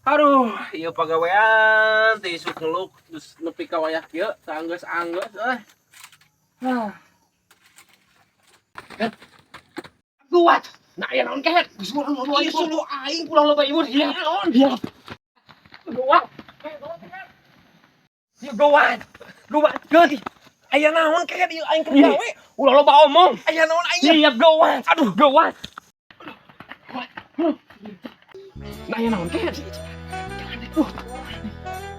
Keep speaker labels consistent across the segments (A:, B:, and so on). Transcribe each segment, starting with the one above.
A: Aduh, ieu pagawean teh isuk ngeluk terus nepi ka wayah kieu teu anggeus-anggeus euy. Ah. Eh.
B: Kuat.
A: Nah, aya naon kehet?
B: Ieu suluh aing pulang loba ieu dia.
A: Naon?
B: Dia. Gawat. Ieu gawat. Gawat geus.
A: Aya naon kehet ieu aing keur
B: Ih.
A: gawe?
B: Ulah loba omong.
A: Aya naon aing?
B: Siap gawat.
A: Aduh.
B: Gawat.
A: Nah, aya naon kehet?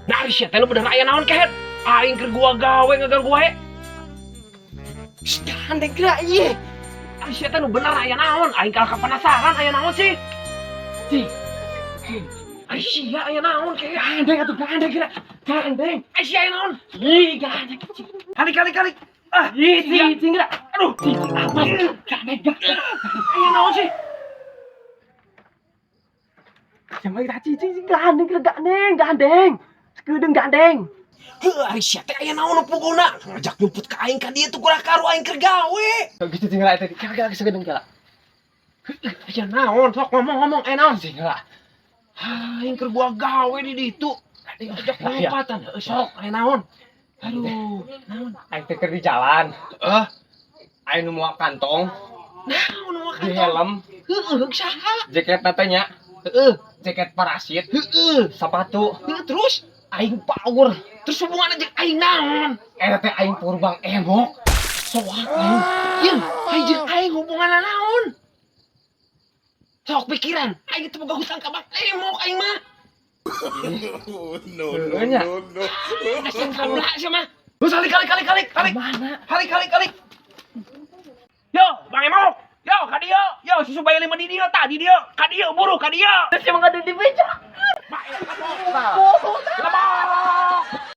A: Nah, ari sia teh nu bener aya naon kehet? Aing keur gua gawe ngaganggu wae.
B: Gandeng geura ieu.
A: Ari sia teh nu bener aya naon? Aing kalah penasaran aya naon sih?
B: Cing.
A: Ari sia aya naon kehet?
B: Gandeng atuh gandeng geura. Gandeng.
A: Ari sia aya naon?
B: Ih, gandeng.
A: Halik halik halik. Ah,
B: Ih, cing cing geura.
A: Aduh.
B: Cing apa? Gandeng gandeng.
A: Aya naon sih?
B: Yang lagi cing cing gandeng geura gandeng gandeng. Sakedeung gandeng.
A: Heuh, ari sia teh aya naon nu puguna? Ngajak nyumput ka aing ka dieu tuh kurang karu aing keur gawe.
B: Gitu cing geura teh. Kira kira sakedeung kira.
A: Aya naon? Sok ngomong-ngomong aya naon?
B: Cing geura.
A: Aing keur gua gawe di ditu. Diajak lompatan. Heuh, sok aya naon? Aduh, naon?
B: Aing teh keur di jalan.
A: Eh,
B: Aing nu moal kantong
A: naon nu
B: di helm,
A: Heueuh, saha?
B: Jaket teh nya.
A: Heeh,
B: Jaket parasit,
A: heeh.
B: Sepatu,
A: Heuh, terus
B: aing power.
A: Terus hubungan jeung aing naon?
B: Eta teh aing power Bang Emok.
A: Soak aing. Yeun, aing jeung aing hubunganna naon? Sok pikiran, aing teu boga hutang ka Bang Emok aing mah.
C: No,
B: Heueuh nya.
C: no, no.
A: Dasar kabla sia mah. Terus halik halik halik halik halik.
B: Mana?
A: Halik halik halik. Yo, Bang Emok. Yo, ka dieu. Yo, si Subayali mah di dieu tah, di dieu. Ka dieu buru ka dieu.
B: Terus emang ada di beca.